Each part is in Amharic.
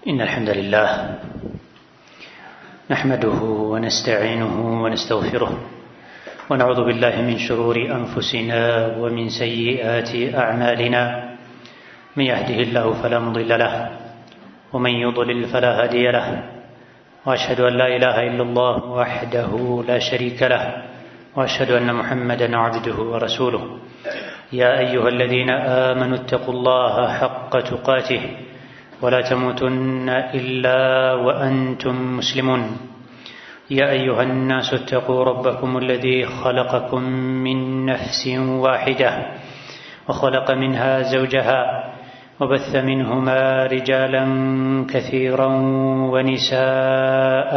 إن الحمد لله نحمده ونستعينه ونستغفره ونعوذ بالله من شرور أنفسنا ومن سيئات أعمالنا، من يهده الله فلا مضل له ومن يضلل فلا هادي له، وأشهد أن لا إله إلا الله وحده لا شريك له، وأشهد أن محمدا عبده ورسوله. يا أيها الذين آمنوا اتقوا الله حق تقاته ولا تموتن إلا وأنتم مسلمون. يا أيها الناس اتقوا ربكم الذي خلقكم من نفس واحدة وخلق منها زوجها وبث منهما رجالا كثيرا ونساء،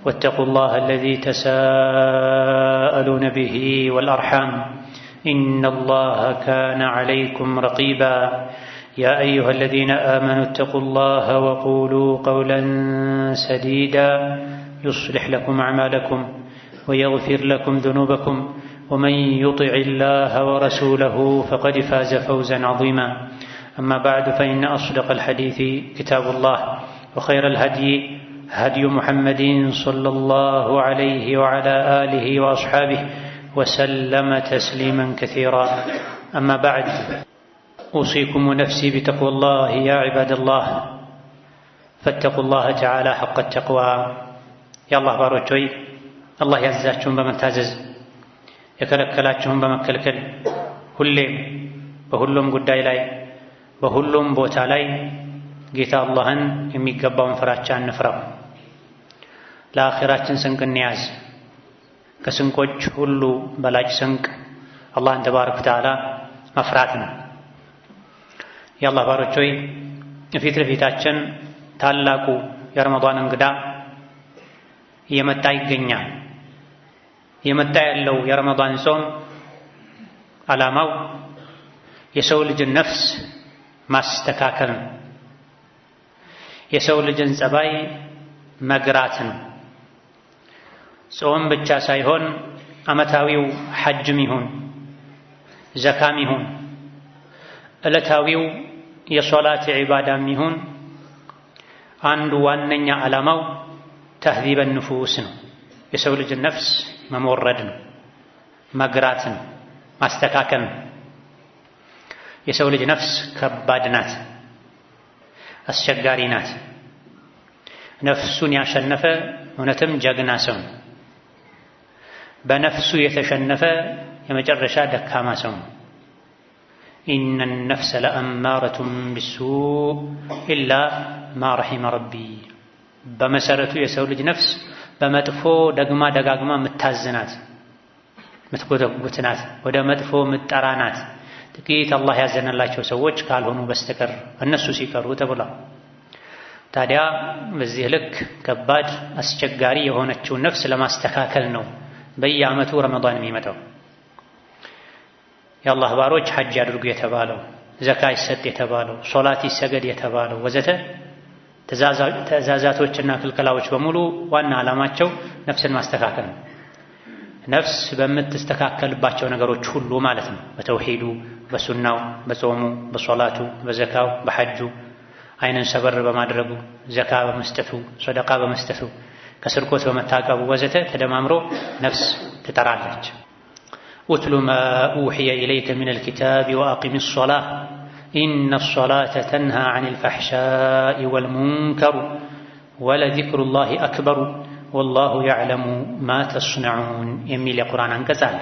واتقوا الله الذي تساءلون به والأرحام إن الله كان عليكم رقيبا. يا أيها الذين آمنوا اتقوا الله وقولوا قولا سديدا يصلح لكم أعمالكم ويغفر لكم ذنوبكم، ومن يطع الله ورسوله فقد فاز فوزا عظيما. أما بعد، فإن أصدق الحديث كتاب الله، وخير الهدي هدي محمد صلى الله عليه وعلى آله وأصحابه وسلم تسليما كثيرا. أما بعد، أوصيكم ونفسي بتقوى الله يا عباد الله، فاتقوا الله تعالى حق التقوى። የአላህ ባሮች ሆይ፣ አላህ ያዘዛችሁን በመታዘዝ የከለከላችሁን በመከልከል ሁሌም በሁሉም ጉዳይ ላይ በሁሉም ቦታ ላይ ጌታ አላህን የሚገባውን ፍራቻ እንፍራው። ለአኺራችን ስንቅ እንያዝ። ከስንቆች ሁሉ በላጭ ስንቅ አላህን ተባረከ ወተዓላ መፍራት ነው። የአላህ ባሮች ሆይ፣ ፊት ለፊታችን ታላቁ የረመዳን እንግዳ እየመጣ ይገኛል። እየመጣ ያለው የረመዳን ጾም ዓላማው የሰው ልጅን ነፍስ ማስተካከል ነው። የሰው ልጅን ጸባይ መግራት ነው። ጾም ብቻ ሳይሆን ዓመታዊው ሐጅም ይሁን፣ ዘካም ይሁን፣ ዕለታዊው የሶላት ዒባዳም ይሁን አንዱ ዋነኛ ዓላማው ተህዚበ ንፉስ ነው። የሰው ልጅን ነፍስ መሞረድ ነው፣ መግራት ነው፣ ማስተካከል ነው። የሰው ልጅ ነፍስ ከባድ ናት፣ አስቸጋሪ ናት። ነፍሱን ያሸነፈ እውነትም ጀግና ሰው ነው። በነፍሱ የተሸነፈ የመጨረሻ ደካማ ሰው ነው። إن النفس لأمارة بالسوء إلا ما رحم ربي። በመሰረቱ የሰው ልጅ ነፍስ በመጥፎ ደግማ ደጋግማ የምታዝ ናት፣ ምትጎተጉት ናት፣ ወደ መጥፎ ምጠራ ናት። ጥቂት አላህ ያዘነላቸው ሰዎች ካልሆኑ በስተቀር፣ እነሱ ሲቀሩ ተብሏል። ታዲያ በዚህ ልክ ከባድ አስቸጋሪ የሆነችውን ነፍስ ለማስተካከል ነው በየዓመቱ ረመዳን የሚመጣው። የአላህ ባሮች ሐጅ ያድርጉ የተባለው፣ ዘካ ይሰጥ የተባለው፣ ሶላት ይሰገድ የተባለው ወዘተ ትእዛዛቶችና ክልከላዎች በሙሉ ዋና ዓላማቸው ነፍስን ማስተካከል ነው። ነፍስ በምትስተካከልባቸው ነገሮች ሁሉ ማለት ነው። በተውሂዱ፣ በሱናው፣ በጾሙ፣ በሶላቱ፣ በዘካው፣ በሐጁ፣ አይንን ሰበር በማድረጉ፣ ዘካ በመስጠቱ፣ ሰደቃ በመስጠቱ፣ ከስርቆት በመታቀቡ ወዘተ ተደማምሮ ነፍስ ትጠራለች። ኡትሉ ማ ኡሕየ ኢለይከ ሚነል ኪታቢ ወአቂሚ ሶላህ ኢነ ሶላተ ተንሃ ዐኒል ፈሕሻኢ ወልሙንከር ወለዚክሩላሂ አክበሩ ወላሁ ያዕለሙ ማ ተስነዑን የሚል የቁርአን አንቀጽ አለ።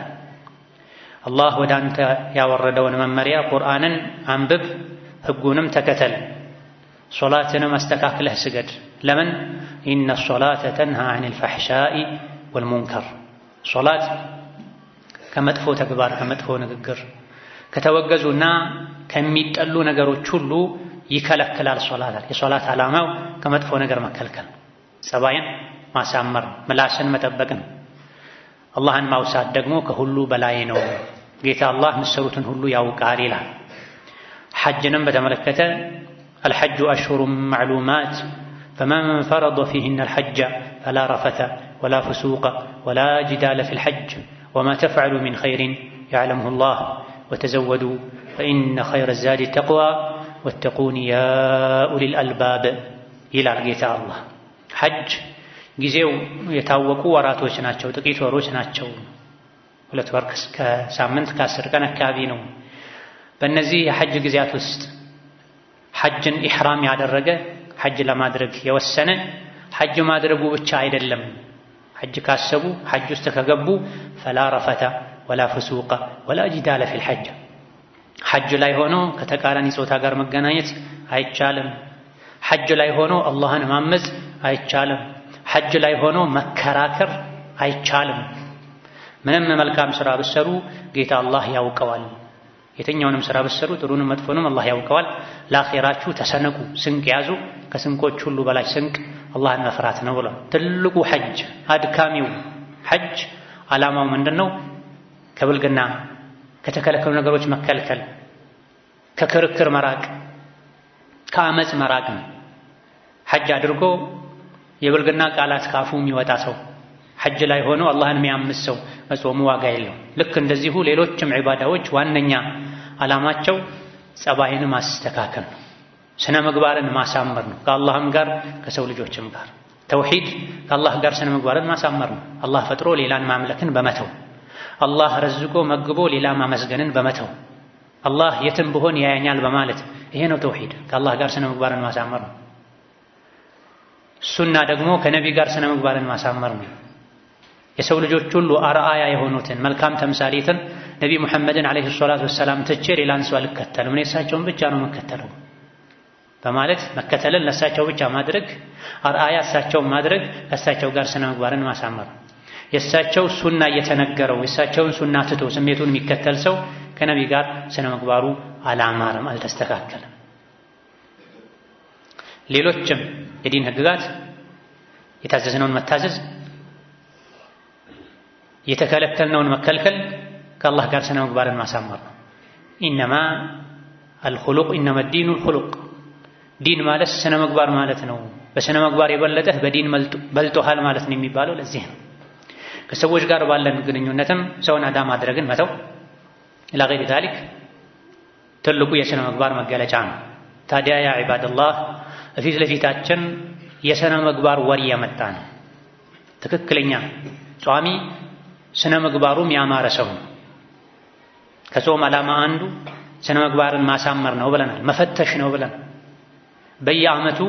አላህ ወደ አንተ ያወረደውን መመሪያ ቁርአንን አንብብ፣ ሕጉንም ተከተል፣ ሶላትንም አስተካክለህ ስገድ። ለምን? إن الصلاة تنهى عن الفحشاء والمنكر። ሶላት ከመጥፎ ተግባር፣ ከመጥፎ ንግግር፣ ከተወገዙና ከሚጠሉ ነገሮች ሁሉ ይከለክላል። ሶላት፣ የሶላት ዓላማው ከመጥፎ ነገር መከልከል፣ ጸባይን ማሳመር፣ ምላስን መጠበቅ ነው። አላህን ማውሳት ደግሞ ከሁሉ በላይ ነው። ጌታ አላህ የምትሰሩትን ሁሉ ያውቃል ይላል። ሐጅንም በተመለከተ الحج أشهر معلومات فمن فرض فيهن الحج فلا رفث ولا فسوق ولا جدال في الحج وما تفعلوا من خير يعلمه الله وتزودوا فإن خير الزاد التقوى واتقون يا أولي الألباب ይላል ጌታ አላህ። ሐጅ ጊዜው የታወቁ ወራቶች ናቸው፣ ጥቂት ወሮች ናቸው። 2 ወር ከሳምንት ከ10 ቀን አካባቢ ነው። በእነዚህ የሐጅ ጊዜያት ውስጥ ሐጅን ኢሕራም ያደረገ ሐጅ ለማድረግ የወሰነ ሐጅ ማድረጉ ብቻ አይደለም። ሐጅ ካሰቡ ሐጅ ውስጥ ከገቡ فلا رفث ولا فسوق ولا جدال في الحج፣ ሐጅ ላይ ሆኖ ከተቃራኒ ጾታ ጋር መገናኘት አይቻልም። ሐጅ ላይ ሆኖ አላህን ማመፅ አይቻልም። ሐጅ ላይ ሆኖ መከራከር አይቻልም። ምንም መልካም ስራ ብትሰሩ ጌታ አላህ ያውቀዋል። የትኛውንም ስራ ብትሰሩ ጥሩንም መጥፎንም አላህ ያውቀዋል። ለአኼራችሁ ተሰነቁ፣ ስንቅ ያዙ። ከስንቆች ሁሉ በላይ ስንቅ አላህን መፍራት ነው ብሏል። ትልቁ ሐጅ አድካሚው ሐጅ ዓላማው ምንድን ነው? ከብልግና ከተከለከሉ ነገሮች መከልከል፣ ከክርክር መራቅ፣ ከአመፅ መራቅ ነው። ሐጅ አድርጎ የብልግና ቃላት ካፉ የሚወጣ ሰው፣ ሐጅ ላይ ሆኖ አላህን የሚያምስ ሰው መጾሙ ዋጋ የለው። ልክ እንደዚሁ ሌሎችም ዒባዳዎች ዋነኛ ዓላማቸው ጸባይን ማስተካከል ነው፣ ስነ ምግባርን ማሳመር ነው። ከአላህም ጋር ከሰው ልጆችም ጋር ተውሂድ ከአላህ ጋር ስነ ምግባርን ማሳመር ነው። አላህ ፈጥሮ ሌላን ማምለክን በመተው፣ አላህ ረዝቆ መግቦ ሌላ ማመስገንን በመተው፣ አላህ የትም ብሆን ያያኛል በማለት ይሄ ነው ተውሂድ፣ ከአላህ ጋር ስነ ምግባርን ማሳመር ነው። ሱና ደግሞ ከነቢ ጋር ስነ ምግባርን ማሳመር ነው። የሰው ልጆች ሁሉ አርአያ የሆኑትን መልካም ተምሳሌትን ነቢ ሙሐመድን ዓለይሂ ሰላቱ ወሰላም ትቼ ሌላን ሰው አልከተልም፣ እኔ እሳቸውን ብቻ ነው የምከተለው በማለት መከተልን ለእሳቸው ብቻ ማድረግ፣ አርአያ እሳቸውን ማድረግ፣ ከእሳቸው ጋር ስነ ምግባርን ማሳመር። የእሳቸው ሱና እየተነገረው የእሳቸውን ሱና ትቶ ስሜቱን የሚከተል ሰው ከነቢ ጋር ስነ ምግባሩ አላማረም፣ አልተስተካከለም። ሌሎችም የዲን ህግጋት የታዘዝነውን መታዘዝ፣ የተከለከልነውን መከልከል ከአላህ ጋር ስነ ምግባርን ማሳመር ነው። إنما الخلق إنما الدين الخلق፣ ዲን ማለት ስነ ምግባር ማለት ነው። በስነ ምግባር የበለጠህ በዲን በልጦሃል ማለት ነው የሚባለው ለዚህ ነው። ከሰዎች ጋር ባለን ግንኙነትም ሰውን አዳ ማድረግን መተው إلى غير ذلك ትልቁ የስነ ምግባር መገለጫ ነው። ታዲያ يا عباد الله ፊት ለፊታችን የስነ ምግባር ወር የመጣ ነው። ትክክለኛ ጿሚ ስነ ምግባሩም ያማረ ሰው ነው። ከጾም ዓላማ አንዱ ስነ ምግባርን ማሳመር ነው ብለናል፣ መፈተሽ ነው ብለናል። በየዓመቱ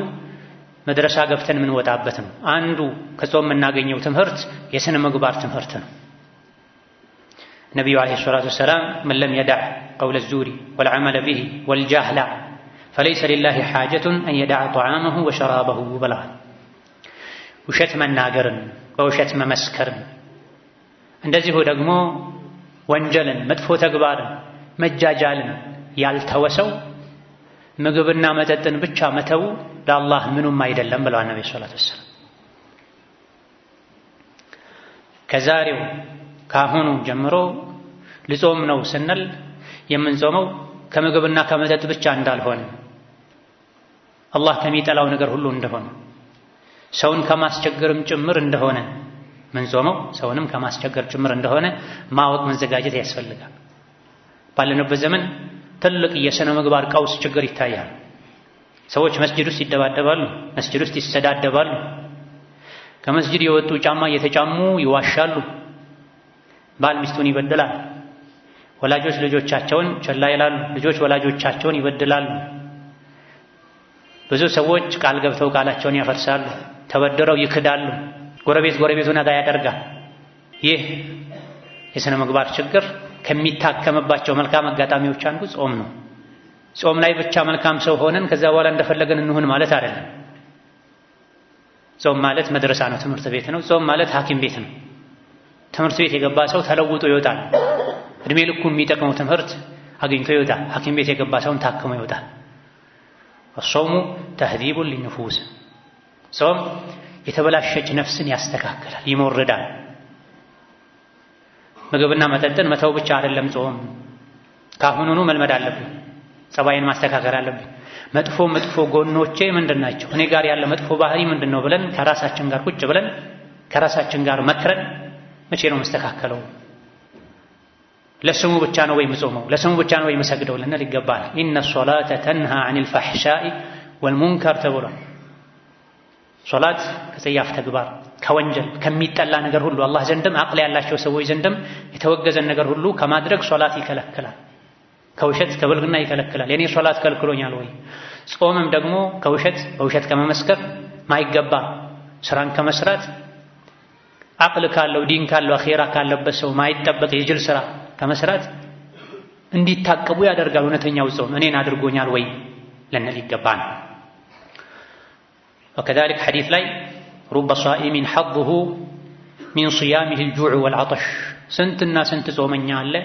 መድረሳ ገብተን የምንወጣበት ነው። አንዱ ከጾም የምናገኘው ትምህርት የስነ ምግባር ትምህርት ነው። ነቢዩ ዓለይሂ ሰላቱ ወሰላም መን ለም የደዕ ቀውለ ዙሪ ወልዐመለ ቢሂ ወልጃህላ ፈለይሰ ሊላሂ ሓጀቱን አን የደዐ ጠዓመሁ ወሸራበሁ ብለዋል። ውሸት መናገርን፣ በውሸት መመስከርን፣ እንደዚሁ ደግሞ ወንጀልን፣ መጥፎ ተግባርን፣ መጃጃልን ያልተወሰው ምግብና መጠጥን ብቻ መተው ለአላህ ምኑም አይደለም ብለዋል ነብዩ ሰለላሁ ዐለይሂ ወሰለም። ከዛሬው ካሁኑ ጀምሮ ልጾም ነው ስንል የምንጾመው ከምግብና ከመጠጥ ብቻ እንዳልሆነ፣ አላህ ከሚጠላው ነገር ሁሉ እንደሆነ፣ ሰውን ከማስቸገርም ጭምር እንደሆነ ምንጾመው ሰውንም ከማስቸገር ጭምር እንደሆነ ማወቅ መዘጋጀት ያስፈልጋል። ባለንበት ዘመን ትልቅ የስነ ምግባር ቀውስ ችግር ይታያል። ሰዎች መስጂድ ውስጥ ይደባደባሉ፣ መስጂድ ውስጥ ይሰዳደባሉ፣ ከመስጂድ የወጡ ጫማ እየተጫሙ ይዋሻሉ። ባል ሚስቱን ይበድላል። ወላጆች ልጆቻቸውን ችላ ይላሉ። ልጆች ወላጆቻቸውን ይበድላሉ። ብዙ ሰዎች ቃል ገብተው ቃላቸውን ያፈርሳሉ። ተበድረው ይክዳሉ። ጎረቤት ጎረቤቱን አዳ ያደርጋል። ይህ የስነ ምግባር ችግር ከሚታከምባቸው መልካም አጋጣሚዎች አንዱ ጾም ነው። ጾም ላይ ብቻ መልካም ሰው ሆነን ከዛ በኋላ እንደፈለገን እንሁን ማለት አይደለም። ጾም ማለት መድረሳ ነው፣ ትምህርት ቤት ነው። ጾም ማለት ሐኪም ቤት ነው። ትምህርት ቤት የገባ ሰው ተለውጦ ይወጣል። እድሜ ልኩን የሚጠቅመው ትምህርት አግኝቶ ይወጣል። ሐኪም ቤት የገባ ሰውም ታክሞ ይወጣል። الصوم تهذيب للنفوس፣ ጾም የተበላሸች ነፍስን ያስተካክላል፣ ይሞርዳል። ምግብና መጠጥን መተው ብቻ አይደለም ጾም። ካሁኑኑ መልመድ አለብኝ፣ ጸባይን ማስተካከል አለብኝ። መጥፎ መጥፎ ጎኖቼ ምንድን ናቸው? እኔ ጋር ያለ መጥፎ ባህሪ ምንድን ነው ብለን ከራሳችን ጋር ቁጭ ብለን ከራሳችን ጋር መክረን መቼ ነው መስተካከለው? ለስሙ ብቻ ነው ወይ የምጾመው? ለስሙ ብቻ ነው ወይ የምሰግደው ልንል ይገባል። إن الصلاة تنهى عن الفحشاء والمنكر ተብሏል። ሶላት ከጸያፍ ተግባር፣ ከወንጀል፣ ከሚጠላ ነገር ሁሉ አላህ ዘንድም አቅል ያላቸው ሰዎች ዘንድም የተወገዘን ነገር ሁሉ ከማድረግ ሶላት ይከለክላል። ከውሸት ከብልግና ይከለክላል። የኔ ሶላት ከልክሎኛል ወይ? ጾምም ደግሞ ከውሸት በውሸት ከመመስከር፣ ማይገባ ስራን ከመስራት፣ አቅል ካለው፣ ዲን ካለው፣ አኼራ ካለበት ሰው ማይጠበቅ የጅል ስራ ከመስራት እንዲታቀቡ ያደርጋል። እውነተኛው ጾም እኔን አድርጎኛል ወይ ልንል ይገባል። وكذلك ሐዲስ ላይ رب صائم حظه من صيامه الجوع والعطش፣ ስንትና ስንት ጾመኛ አለ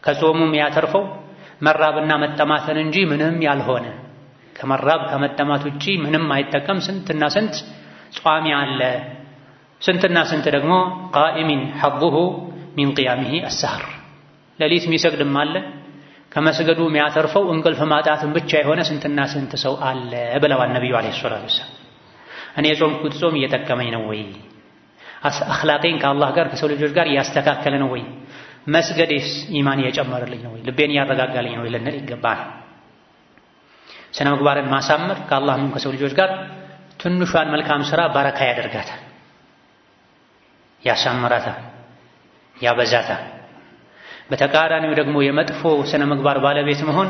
ከጾሙ የሚያተርፈው መራብና መጠማትን እንጂ ምንም ያልሆነ፣ ከመራብ ከመጠማት ውጪ ምንም አይጠቀም ስንትና ስንት ጿሚ አለ። ስንትና ስንት ደግሞ قائم حظه من قيامه السهر፣ ሌሊት የሚሰግድም አለ፣ ከመስገዱ የሚያተርፈው እንቅልፍ ማጣትን ብቻ የሆነ ስንትና ስንት ሰው አለ ብለዋል ነቢዩ عليه الصلاة والسلام። እኔ የጾምኩት ጾም እየጠቀመኝ ነው ወይ? አኽላቄን ከአላህ ጋር ከሰው ልጆች ጋር እያስተካከለ ነው ወይ? መስገዴስ ኢማን እየጨመረልኝ ነው ወይ? ልቤን እያረጋጋልኝ ነው ወይ ልንል ይገባል። ስነ ምግባርን ማሳመር ከአላህም ከሰው ልጆች ጋር ትንሿን መልካም ስራ በረካ ያደርጋታል፣ ያሳምራታል፣ ያበዛታል። በተቃራኒው ደግሞ የመጥፎ ስነ ምግባር ባለቤት መሆን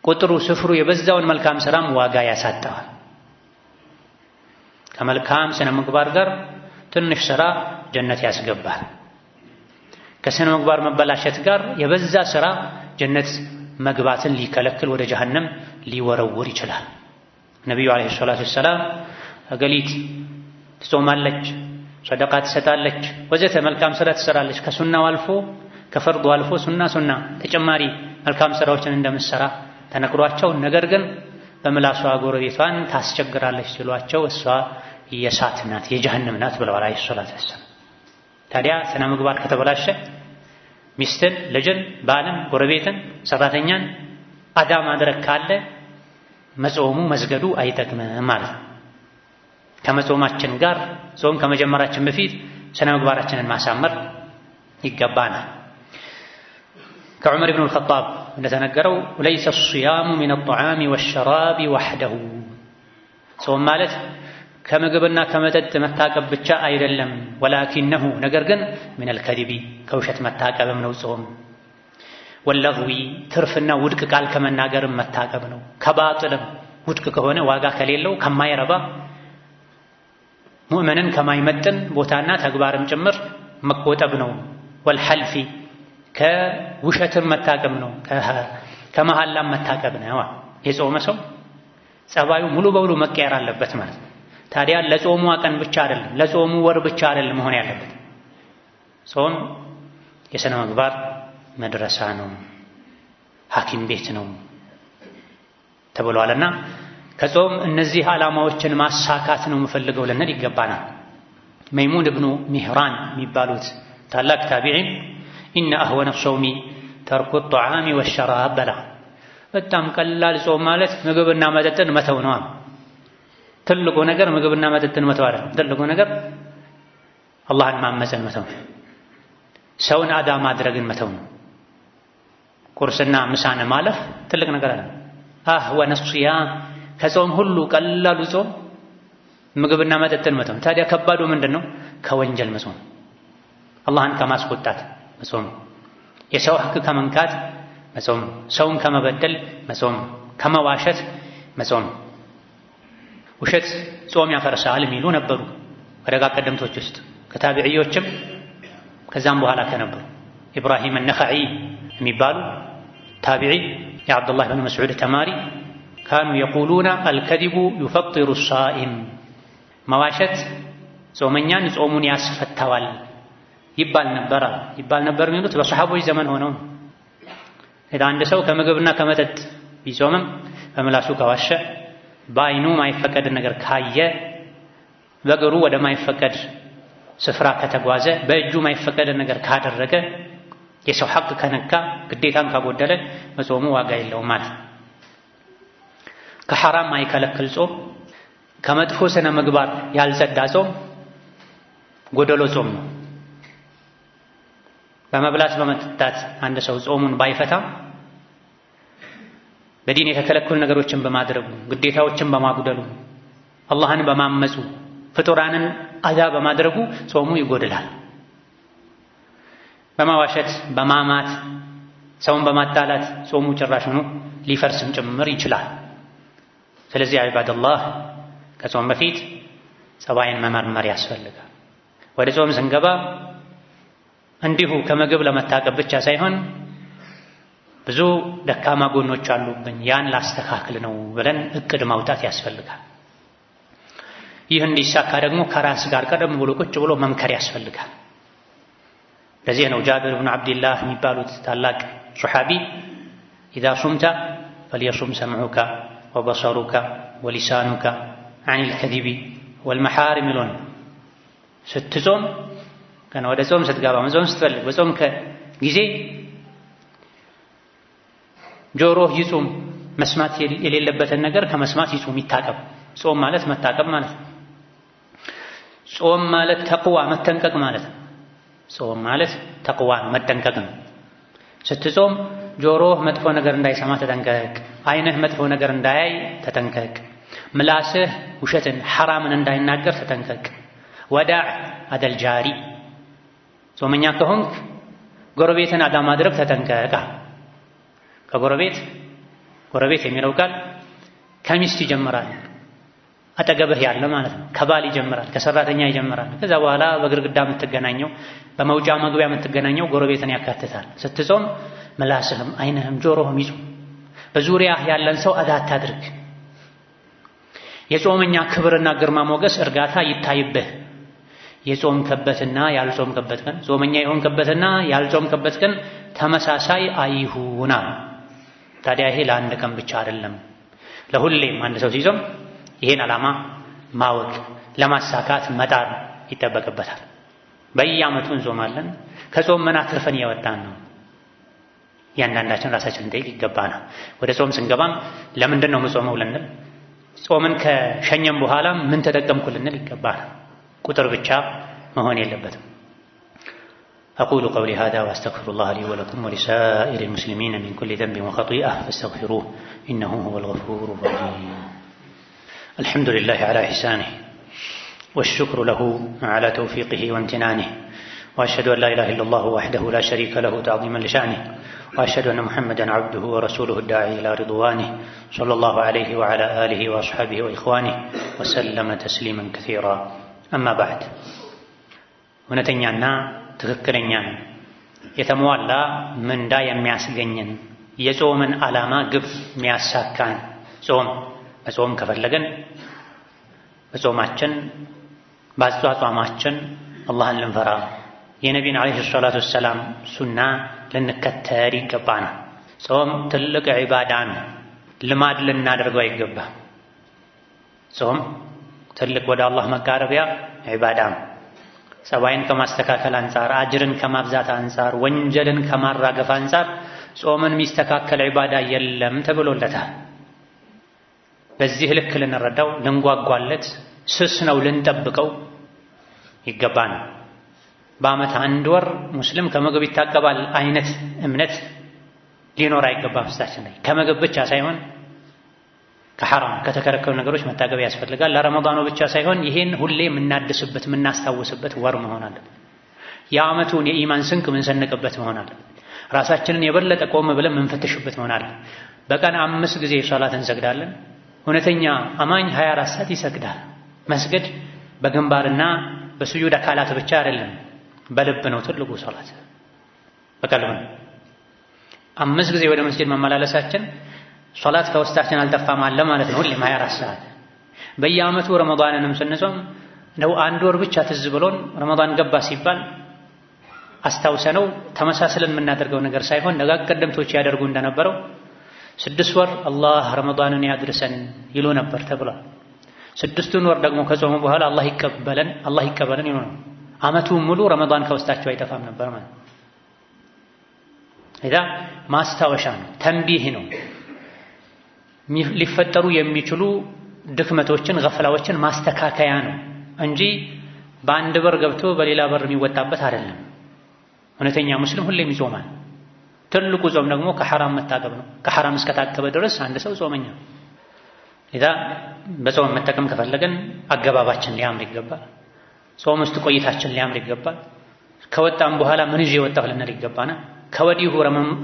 ቁጥሩ ስፍሩ የበዛውን መልካም ስራም ዋጋ ያሳጠዋል። ከመልካም ስነ ምግባር ጋር ትንሽ ስራ ጀነት ያስገባል። ከስነ ምግባር መበላሸት ጋር የበዛ ስራ ጀነት መግባትን ሊከለክል ወደ ጀሀነም ሊወረውር ይችላል። ነቢዩ عليه الصلاة والسلام እገሊት ትጾማለች፣ ሰደቃ ትሰጣለች፣ ወዘተ መልካም ስራ ትሰራለች፣ ከሱናው አልፎ ከፈርዱ አልፎ ሱና ሱና ተጨማሪ መልካም ስራዎችን እንደምትሰራ ተነግሯቸው፣ ነገር ግን በምላሷ ጎረቤቷን ታስቸግራለች ሲሏቸው እሷ የእሳት ናት፣ የጀሀነም ናት ብለዋል عليه الصلاة والسلام። ታዲያ ስነ ምግባር ከተበላሸ ሚስትን፣ ልጅን፣ ባልን፣ ጎረቤትን፣ ሰራተኛን አዳ ማድረግ ካለ መጾሙ መስገዱ አይጠቅምም ማለት ነው። ከመጾማችን ጋር ጾም ከመጀመራችን በፊት ስነ ምግባራችንን ማሳመር ይገባናል። ከዑመር ኢብኑል ኸጣብ እንደተነገረው ليس الصيام من الطعام والشراب وحده፣ ጾም ማለት ከምግብና ከመጠጥ መታቀብ ብቻ አይደለም። ولكنه ነገር ግን من الكذب ከውሸት መታቀብም ነው ጾም። واللغو ትርፍና ውድቅ ቃል ከመናገርም መታቀብ ነው። ከባጥልም ውድቅ ከሆነ፣ ዋጋ ከሌለው፣ ከማይረባ፣ ሙእመንን ከማይመጥን ቦታና ተግባርም ጭምር መቆጠብ ነው። والحلف ከውሸትም መታቀብ ነው። ከመሐላም መታቀብ ነው። የጾመ ሰው ጸባዩ ሙሉ በሙሉ መቀየር አለበት ማለት ነው። ታዲያ ለጾሙ ቀን ብቻ አይደለም፣ ለጾሙ ወር ብቻ አይደለም መሆን ያለበት። ጾም የሥነ ምግባር መድረሳ ነው፣ ሐኪም ቤት ነው ተብሏልና ከጾም እነዚህ ዓላማዎችን ማሳካት ነው የምፈልገው ልንል ይገባናል። መይሙን እብኑ ሚህራን የሚባሉት ታላቅ ታቢዒን إن أهون الصوم ترك الطعام والشراب በላ። በጣም ቀላል ጾም ማለት ምግብና መጠጥን መተው ነው። ትልቁ ነገር ምግብና መጠጥን መተው አይደለም። ትልቁ ነገር አላህን ማመፅን መተው ነው። ሰውን አዳ ማድረግን መተው ነው። ቁርስና ምሳን ማለፍ ትልቅ ነገር አይደለም። أهون الصيام ከጾም ሁሉ ቀላሉ ጾም ምግብና መጠጥን መተው። ታዲያ ከባዱ ምንድን ነው? ከወንጀል መጾም፣ አላህን ከማስቆጣት መጾም፣ የሰው ሕግ ከመንካት መጾም፣ ሰውን ከመበደል መጾም፣ ከመዋሸት መጾም። ውሸት ጾም ያፈርሳል የሚሉ ነበሩ ከደጋ ቀደምቶች ውስጥ፣ ከታቢዕዮችም ከዛም በኋላ ከነበሩ ኢብራሂም ነኸዒ የሚባሉ ታቢዒ የዓብዱላህ ብን መስዑድ ተማሪ كانوا يقولون الكذب يفطر الصائم፣ መዋሸት ጾመኛን ጾሙን ያስፈታዋል ይባል ነበር የሚሉት በሰሓቦች ዘመን ሆነው። አንድ ሰው ከምግብና ከመጠጥ ቢጾምም በምላሱ ከዋሸ፣ በአይኑ ማይፈቀድን ነገር ካየ፣ በእግሩ ወደ ማይፈቀድ ስፍራ ከተጓዘ፣ በእጁ ማይፈቀድን ነገር ካደረገ፣ የሰው ሐቅ ከነካ፣ ግዴታን ካጎደለ መጾሙ ዋጋ የለውም ማለት ነው። ከሐራም ማይከለክል ጾም፣ ከመጥፎ ስነ ምግባር ያልጸዳ ጾም ጎደሎ ጾም ነው። በመብላት በመጠጣት አንድ ሰው ጾሙን ባይፈታ በዲን የተከለከሉ ነገሮችን በማድረጉ፣ ግዴታዎችን በማጉደሉ፣ አላህን በማመፁ፣ ፍጡራንን አዛ በማድረጉ ጾሙ ይጎድላል። በማዋሸት በማማት ሰውን በማጣላት ጾሙ ጭራሽ ሆኖ ሊፈርስም ጭምር ይችላል። ስለዚህ ዒባደላህ ከጾም በፊት ጸባይን መመርመር ያስፈልጋል። ወደ ጾም ስንገባ እንዲሁ ከምግብ ለመታቀብ ብቻ ሳይሆን ብዙ ደካማ ጎኖች አሉብን፣ ያን ላስተካክል ነው ብለን እቅድ ማውጣት ያስፈልጋል። ይህ እንዲሳካ ደግሞ ከራስ ጋር ቀደም ብሎ ቁጭ ብሎ መምከር ያስፈልጋል። ለዚህ ነው ጃብር ብን ዓብዲላህ የሚባሉት ታላቅ ሶሓቢ إذا صمت فليصم سمعك وبصرك ولسانك عن الكذب والمحارم ይሉን። ስትጾም ገና ወደ ጾም ስትገባ መጾም ስትፈልግ በጾም ጊዜ ጆሮህ ይጹም፣ መስማት የሌለበትን ነገር ከመስማት ይጹም፣ ይታቀብ። ጾም ማለት መታቀብ ማለት ነው። ጾም ማለት ተቅዋ መጠንቀቅ ማለት ነው። ጾም ማለት ተቅዋ ነው፣ መጠንቀቅ ነው። ስትጾም ጆሮህ መጥፎ ነገር እንዳይሰማ ተጠንቀቅ፣ ዓይንህ መጥፎ ነገር እንዳያይ ተጠንቀቅ፣ ምላስህ ውሸትን ሐራምን እንዳይናገር ተጠንቀቅ። ودع أذى الجار ጾመኛ ከሆንክ ጎረቤትን አዳ ማድረግ ተጠንቀቅ። ከጎረቤት ጎረቤት የሚለው ቃል ከሚስት ይጀምራል፣ አጠገብህ ያለ ማለት ነው። ከባል ይጀምራል፣ ከሰራተኛ ይጀምራል። ከዛ በኋላ በግርግዳ የምትገናኘው በመውጫ መግቢያ የምትገናኘው ጎረቤትን ያካትታል። ስትጾም ምላስህም ዓይንህም ጆሮህም ይጹም። በዙሪያህ ያለን ሰው አዳ አታድርግ። የጾመኛ ክብርና ግርማ ሞገስ እርጋታ ይታይብህ። የጾምከበትና ያልጾምከበት ቀን ጾመኛ የሆንከበትና ያልጾምከበት ቀን ተመሳሳይ አይሁና። ታዲያ ይሄ ለአንድ ቀን ብቻ አይደለም፣ ለሁሌም አንድ ሰው ሲጾም ይሄን ዓላማ ማወቅ ለማሳካት መጣር ይጠበቅበታል። በየዓመቱ እንጾማለን። ከጾም ምን አትርፈን እየወጣን ነው? እያንዳንዳችን ራሳችንን እንጠይቅ ይገባናል። ወደ ጾም ስንገባም ለምንድን ነው የምጾመው ልንል፣ ጾምን ከሸኘም በኋላ ምን ተጠቀምኩ ልንል ይገባናል። ቁጥር ብቻ መሆን የለበትም። أقول قولي هذا وأستغفر الله لي ولكم ولسائر المسلمين من كل ذنب وخطيئة فاستغفروه إنه هو الغفور الرحيم። الحمد لله على إحسانه والشكر له على توفيقه وامتنانه وأشهد أن لا إله إلا الله وحده لا شريك له تعظيما لشأنه وأشهد أن محمدا عبده ورسوله الداعي إلى رضوانه صلى الله عليه وعلى آله وأصحابه وإخوانه وسلم تسليما كثيرا أما بعد። እውነተኛና ትክክለኛን የተሟላ ምንዳ የሚያስገኝን የጾምን ዓላማ ግብ የሚያሳካን ጾም መጾም ከፈለግን በጾማችን በአጿጿማችን አላህን ልንፈራ የነቢን ዓለይሂ ሰላቱ ወሰላም ሱና ልንከተል ይገባናል። ጾም ትልቅ ዒባዳ ነው። ልማድ ልናደርገው አይገባም። ጾም ትልቅ ወደ አላህ መቃረቢያ ዒባዳ ነው። ጸባይን ከማስተካከል አንጻር፣ አጅርን ከማብዛት አንጻር፣ ወንጀልን ከማራገፍ አንጻር ጾምን የሚስተካከል ዒባዳ የለም ተብሎለታል። በዚህ ልክ ልንረዳው ልንጓጓለት፣ ስስ ነው ልንጠብቀው ይገባናል። በዓመት አንድ ወር ሙስሊም ከምግብ ይታቀባል አይነት እምነት ሊኖር አይገባም። ውስጣችን ላይ ከምግብ ብቻ ሳይሆን ከሐራም ከተከለከሉ ነገሮች መታቀብ ያስፈልጋል። ለረመዳኑ ብቻ ሳይሆን ይሄን ሁሌ የምናድስበት የምናስታውስበት ወር መሆን አለበት። የዓመቱን የኢማን ስንቅ የምንሰንቅበት መሆን አለበት። ራሳችንን የበለጠ ቆም ብለን የምንፈትሽበት መሆን አለበት። በቀን 5 ጊዜ ሶላት እንሰግዳለን። እውነተኛ አማኝ 24 ሰዓት ይሰግዳል። መስገድ በግንባርና በስጁድ አካላት ብቻ አይደለም፣ በልብ ነው ትልቁ ሶላት፣ በቀልብ ነው። 5 ጊዜ ወደ መስጂድ መመላለሳችን ሶላት ከውስጣችን አልጠፋም አለ ማለት ነው። ሁሌም 24 ሰዓት በየዓመቱ ረመዳንንም ስንጾም እንደው አንድ ወር ብቻ ትዝ ብሎን ረመዳን ገባ ሲባል አስታውሰነው ተመሳስለን የምናደርገው ነገር ሳይሆን ደጋግ ቀደምቶች ያደርጉ እንደነበረው 6 ወር አላህ ረመዳንን ያድርሰን ይሉ ነበር ተብሏል። 6ቱን ወር ደግሞ ከጾሙ በኋላ አላህ ይቀበለን አላህ ይቀበለን ይሉ ነው። ዓመቱን ሙሉ ረመዳን ከውስጣቸው አይጠፋም ነበር ማለት ነው። ኢዛ ማስታወሻ ነው፣ ተንቢህ ነው። ሊፈጠሩ የሚችሉ ድክመቶችን ገፍላዎችን ማስተካከያ ነው እንጂ በአንድ በር ገብቶ በሌላ በር የሚወጣበት አይደለም። እውነተኛ ሙስሊም ሁሌም ይጾማል። ትልቁ ጾም ደግሞ ከሐራም መታቀብ ነው። ከሐራም እስከታቀበ ድረስ አንድ ሰው ጾመኛ። ኢዛ በጾም መጠቀም ከፈለገን አገባባችን ሊያምር ይገባል። ጾም ውስጥ ቆይታችን ሊያምር ይገባል። ከወጣም በኋላ ምን ይዤ ወጣሁ ልንል ይገባናል። ከወዲሁ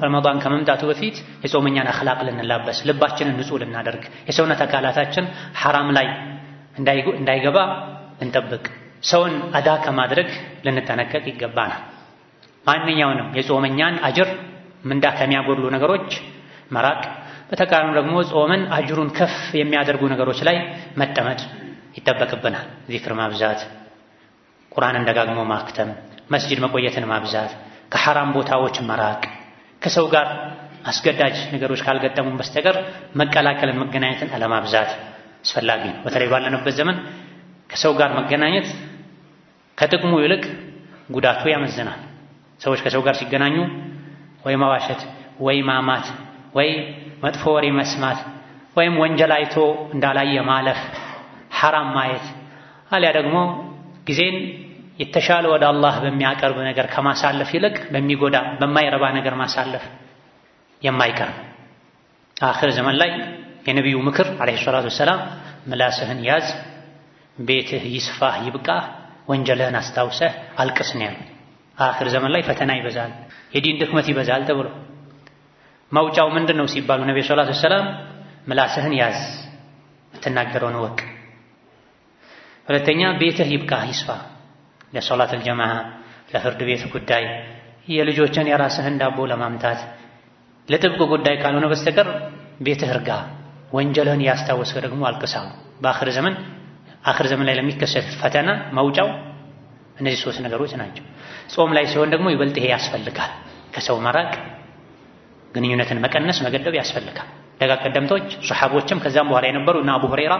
ረመዳን ከመምጣቱ በፊት የጾመኛን አኽላቅ ልንላበስ፣ ልባችንን ንጹህ ልናደርግ፣ የሰውነት አካላታችን ሐራም ላይ እንዳይገባ ልንጠብቅ፣ ሰውን አዳ ከማድረግ ልንጠነቀቅ ይገባናል። ማንኛውንም የጾመኛን አጅር ምንዳ ከሚያጎድሉ ነገሮች መራቅ፣ በተቃራኒው ደግሞ ጾምን አጅሩን ከፍ የሚያደርጉ ነገሮች ላይ መጠመድ ይጠበቅብናል። ዚክር ማብዛት፣ ቁርአንን ደጋግሞ ማክተም፣ መስጂድ መቆየትን ማብዛት፣ ከሐራም ቦታዎች መራቅ፣ ከሰው ጋር አስገዳጅ ነገሮች ካልገጠሙን በስተቀር መቀላቀልን መገናኘትን አለማብዛት አስፈላጊ ነው። በተለይ ባለንበት ዘመን ከሰው ጋር መገናኘት ከጥቅሙ ይልቅ ጉዳቱ ያመዝናል። ሰዎች ከሰው ጋር ሲገናኙ ወይ መዋሸት፣ ወይ ማማት፣ ወይ መጥፎ ወሬ መስማት፣ ወይም ወንጀል አይቶ እንዳላየ ማለፍ፣ ሐራም ማየት፣ አሊያ ደግሞ ጊዜን የተሻለ ወደ አላህ በሚያቀርብ ነገር ከማሳለፍ ይልቅ በሚጎዳ በማይረባ ነገር ማሳለፍ የማይቀር ነው። አኽር ዘመን ላይ የነቢዩ ምክር ዓለይሂ ሰላቱ ወሰላም ምላስህን ያዝ፣ ቤትህ ይስፋህ ይብቃህ፣ ወንጀልህን አስታውሰህ አልቅስ ነው ያሉት። አኽር ዘመን ላይ ፈተና ይበዛል፣ የዲን ድክመት ይበዛል ተብሎ መውጫው ምንድን ነው ሲባሉ ነቢዩ ሰላቱ ወሰላም ምላስህን ያዝ፣ የምትናገረውን እወቅ። ሁለተኛ ቤትህ ይብቃህ ይስፋ፣ ለሶላተል ጀማዓ፣ ለፍርድ ቤት ጉዳይ፣ የልጆችን የራስህን ዳቦ ለማምጣት ለጥብቅ ጉዳይ ካልሆነ በስተቀር ቤትህ እርጋ፣ ወንጀልህን ያስታወስከ ደግሞ አልቅሳው። በአኽር ዘመን አኽር ዘመን ላይ ለሚከሰት ፈተና መውጫው እነዚህ ሶስት ነገሮች ናቸው። ጾም ላይ ሲሆን ደግሞ ይበልጥ ይሄ ያስፈልጋል። ከሰው መራቅ፣ ግንኙነትን መቀነስ፣ መገደብ ያስፈልጋል። ደጋግ ቀደምቶች ሶሐቦችም ከዛም በኋላ የነበሩ እና አቡ ሁረይራ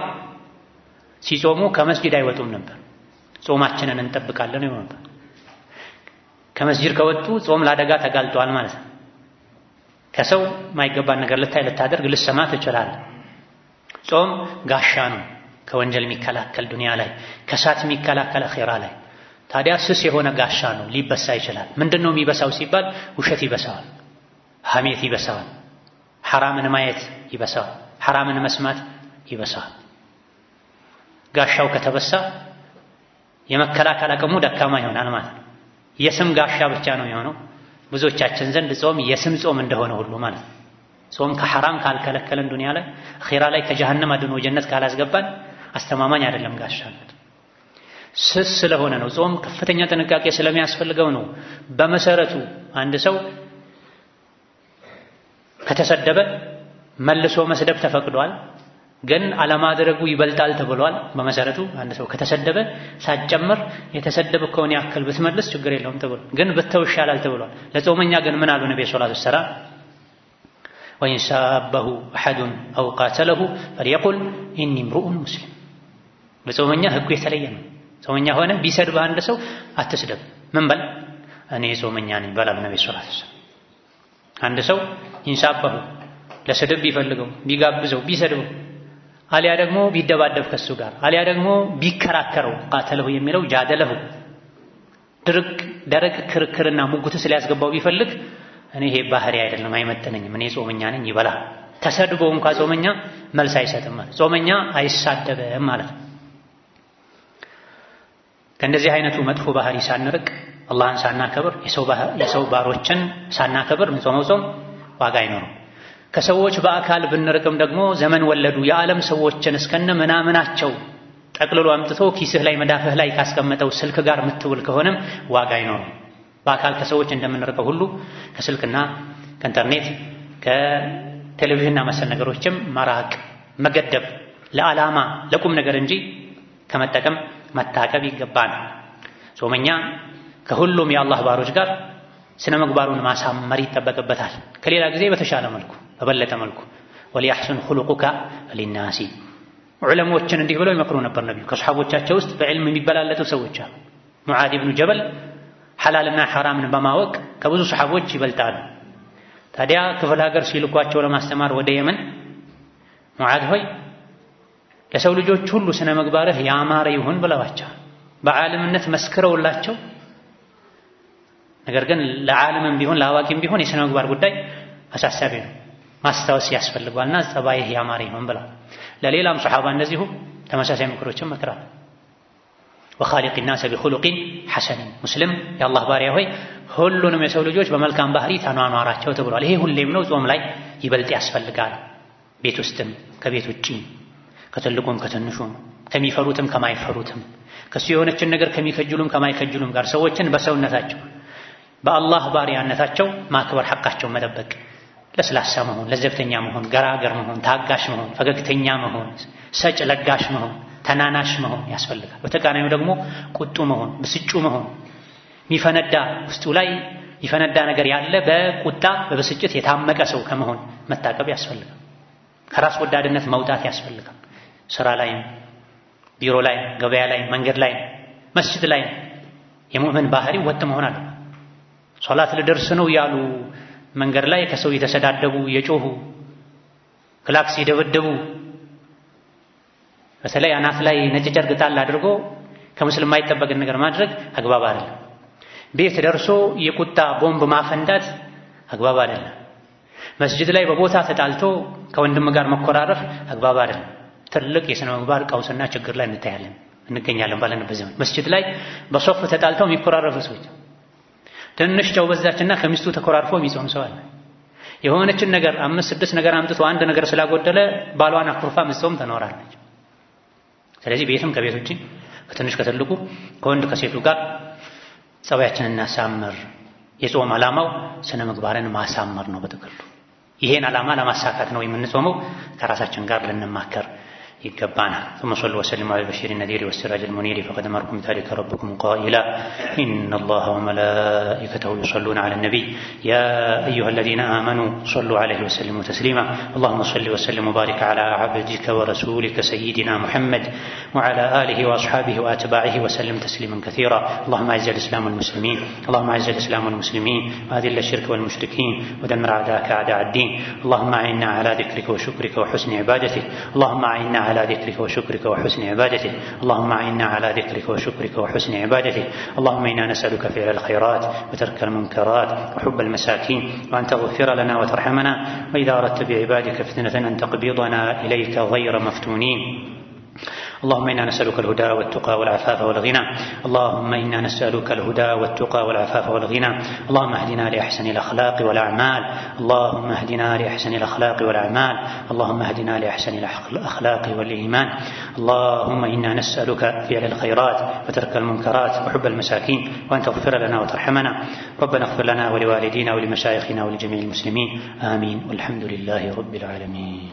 ሲጾሙ ከመስጂድ አይወጡም ነበር። ጾማችንን እንጠብቃለን ይሉ ነበር። ከመስጂድ ከወጡ ጾም ለአደጋ ተጋልጧል ማለት ነው። ከሰው የማይገባን ነገር ልታይ፣ ልታደርግ፣ ልሰማ ትችላለህ። ጾም ጋሻ ነው፣ ከወንጀል የሚከላከል ዱንያ ላይ፣ ከእሳት የሚከላከል አኼራ ላይ። ታዲያ ስስ የሆነ ጋሻ ነው፣ ሊበሳ ይችላል። ምንድን ነው የሚበሳው ሲባል ውሸት ይበሳዋል፣ ሐሜት ይበሳዋል፣ ሐራምን ማየት ይበሳዋል፣ ሐራምን መስማት ይበሳዋል። ጋሻው ከተበሳ የመከላከል አቅሙ ደካማ ይሆናል ማለት ነው። የስም ጋሻ ብቻ ነው የሆነው። ብዙዎቻችን ዘንድ ጾም የስም ጾም እንደሆነ ሁሉ ማለት ነው። ጾም ከሐራም ካልከለከለን ዱንያ ላይ አኺራ ላይ ከጀሃነም አድኖ ጀነት ካላስገባን አስተማማኝ አይደለም ጋሻነት። ስስ ስለሆነ ነው ጾም ከፍተኛ ጥንቃቄ ስለሚያስፈልገው ነው። በመሰረቱ አንድ ሰው ከተሰደበ መልሶ መስደብ ተፈቅዷል፣ ግን አለማድረጉ ይበልጣል ተብሏል። በመሰረቱ አንድ ሰው ከተሰደበ ሳትጨምር የተሰደብከውን ያክል ብትመልስ ችግር የለውም ተብሏል፣ ግን ብተው ይሻላል ተብሏል። ለጾመኛ ግን ምን አሉ ነብዩ ሰለላሁ ዐለይሂ ወሰለም? وإن سابه أحد أو قاتله فليقل إني امرؤ مسلم። በጾመኛ ህጉ የተለየ ነው። ጾመኛ ሆነ ቢሰድብህ አንድ ሰው አትስደብ፣ ምን በል እኔ ጾመኛ ነኝ በል አሉ ነብዩ ሰለላሁ ዐለይሂ ወሰለም። አንድ ሰው إن سابه ለስድብ ቢፈልገው ቢጋብዘው ቢሰድበው አሊያ ደግሞ ቢደባደብ ከሱ ጋር አሊያ ደግሞ ቢከራከረው قاتله የሚለው جادله ደረቅ ክርክርና ሙግት ሊያስገባው ቢፈልግ እኔ ይሄ ባህሪ አይደለም አይመጥነኝም፣ እኔ ጾመኛ ነኝ ይበላል። ተሰድቦ እንኳ ጾመኛ መልስ አይሰጥም ማለት ጾመኛ አይሳደብም ማለት ነው። ከእንደዚህ አይነቱ መጥፎ ባህሪ ሳንርቅ አላህን ሳናከብር የሰው ባሮችን ሳናከብር ምንጾመው ጾም ዋጋ አይኖርም። ከሰዎች በአካል ብንርቅም ደግሞ ዘመን ወለዱ የዓለም ሰዎችን እስከነ ምናምናቸው ጠቅልሎ አምጥቶ ኪስህ ላይ መዳፍህ ላይ ካስቀመጠው ስልክ ጋር የምትውል ከሆነም ዋጋ አይኖርም። በአካል ከሰዎች እንደምንርቀው ሁሉ ከስልክና ከኢንተርኔት ከቴሌቪዥንና መሰል ነገሮችም መራቅ መገደብ ለዓላማ ለቁም ነገር እንጂ ከመጠቀም መታቀብ ይገባል። ጾመኛ ከሁሉም የአላህ ባሮች ጋር ስነ ምግባሩን ማሳመር ይጠበቅበታል። ከሌላ ጊዜ በተሻለ መልኩ በበለጠ መልኩ وليحسن خلقك للناس። ዑለሞችን እንዲህ ብለው ይመክሩ ነበር ነቢዩ። ከሰሓቦቻቸው ውስጥ በዕልም የሚበላለጡ ሰዎች አሉ። ሙዓዝ ብኑ ጀበል ሐላልና ሐራምን በማወቅ ከብዙ ሰሓቦች ይበልጣሉ። ታዲያ ክፍለ ሀገር ሲልኳቸው ለማስተማር ወደ የመን ሙዓዝ ሆይ ለሰው ልጆች ሁሉ ስነ ምግባርህ ያማረ ይሁን ብለዋቸዋል። በዓለምነት መስክረውላቸው ነገር ግን ለዓለምም ቢሆን ለአዋቂም ቢሆን የሥነ ምግባር ጉዳይ አሳሳቢ ነው፣ ማስታወስ ያስፈልገዋልና ጸባይህ ያማረ ይሁን ብለዋል። ለሌላም ሰሓባ እንደዚሁ ተመሳሳይ ምክሮችን መክረዋል። وخالق الناس بخلق حسن፣ ሙስሊም የአላህ ባሪያ ሆይ ሁሉንም የሰው ልጆች በመልካም ባህሪ ተኗኗራቸው ተብሏል። ይሄ ሁሌም ነው፣ ጾም ላይ ይበልጥ ያስፈልጋል። ቤት ውስጥም ከቤት ውጪም ከትልቁም ከትንሹም ከሚፈሩትም ከማይፈሩትም ከሱ የሆነችን ነገር ከሚከጅሉም ከማይከጅሉም ጋር ሰዎችን በሰውነታቸው በአላህ ባሪያነታቸው ማክበር፣ ሐቃቸውን መጠበቅ፣ ለስላሳ መሆን፣ ለዘብተኛ መሆን፣ ገራገር መሆን፣ ታጋሽ መሆን፣ ፈገግተኛ መሆን፣ ሰጭ ለጋሽ መሆን፣ ተናናሽ መሆን ያስፈልጋል። በተቃራኒው ደግሞ ቁጡ መሆን፣ ብስጩ መሆን፣ የሚፈነዳ ውስጡ ላይ ይፈነዳ ነገር ያለ በቁጣ በብስጭት የታመቀ ሰው ከመሆን መታቀብ ያስፈልጋል። ከራስ ወዳድነት መውጣት ያስፈልጋል። ስራ ላይም፣ ቢሮ ላይ፣ ገበያ ላይ፣ መንገድ ላይ፣ መስጅድ ላይ የሙእምን ባህሪ ወጥ መሆን አለበት። ሶላት ልደርስ ነው ያሉ መንገድ ላይ ከሰው የተሰዳደቡ የጮሁ ክላክስ የደበደቡ በተለይ አናት ላይ ነጭ ጨርቅ ጣል አድርጎ ከሙስሊም የማይጠበቅን ነገር ማድረግ አግባብ አይደለም። ቤት ደርሶ የቁጣ ቦምብ ማፈንዳት አግባብ አይደለም። መስጅድ ላይ በቦታ ተጣልቶ ከወንድም ጋር መኮራረፍ አግባብ አይደለም። ትልቅ የሥነ ምግባር ቀውስና ችግር ላይ እንታያለን እንገኛለን ባለንበት ዘመን። መስጅድ ላይ በሶፍ ተጣልተው የሚኮራረፉ ሰዎች፣ ትንሽ ጨው በዛችና ከሚስቱ ተኮራርፎ የሚጾም ሰው አለ። የሆነችን ነገር አምስት ስድስት ነገር አምጥቶ አንድ ነገር ስላጎደለ ባሏን አኩርፋ ምትጾም ትኖራለች። ስለዚህ ቤትም ከቤት ውጪ ከትንሽ ከትልቁ ከወንድ ከሴቱ ጋር ጸባያችንን እናሳምር። የጾም ዓላማው ስነ ምግባርን ማሳመር ነው። በጥቅሉ ይሄን ዓላማ ለማሳካት ነው የምንጾመው። ከራሳችን ጋር ልንማከር ይገባናል። ثم صلوا وسلموا على البشير النذير والسراج المنير فقد أمركم بذلك ربكم قائلا إن الله وملائكته يصلون على النبي يا أيها الذين آمنوا صلوا عليه وسلموا تسليما اللهم صل وسلم وبارك على عبدك ورسولك سيدنا محمد وعلى آله وأصحابه وأتباعه وسلم تسليما كثيرا اللهم أعز الإسلام والمسلمين اللهم أعز الإسلام والمسلمين وأذل الشرك والمشركين ودمر أعداءك أعداء الدين اللهم أعنا على ذكرك وشكرك وحسن عبادتك اللهم أعنا على ذكرك وشكرك وحسن عبادتك اللهم أعنا على ذكرك وشكرك وحسن عبادتك اللهم إنا نسألك فعل الخيرات وترك المنكرات وحب المساكين وأن تغفر لنا وترحمنا وإذا أردت بعبادك فتنة أن تقبضنا إليك غير مفتونين اللهم إنا نسألك الهدى والتقى والعفاف والغنى اللهم إنا نسألك الهدى والتقى والعفاف والغنى اللهم اهدنا لأحسن الأخلاق والأعمال اللهم اهدنا لأحسن الأخلاق والأعمال اللهم اهدنا لأحسن الأخلاق والإيمان اللهم إنا نسألك فعل الخيرات وترك المنكرات وحب المساكين وأن تغفر لنا وترحمنا ربنا اغفر لنا ولوالدينا ولمشايخنا ولجميع المسلمين آمين والحمد لله رب العالمين.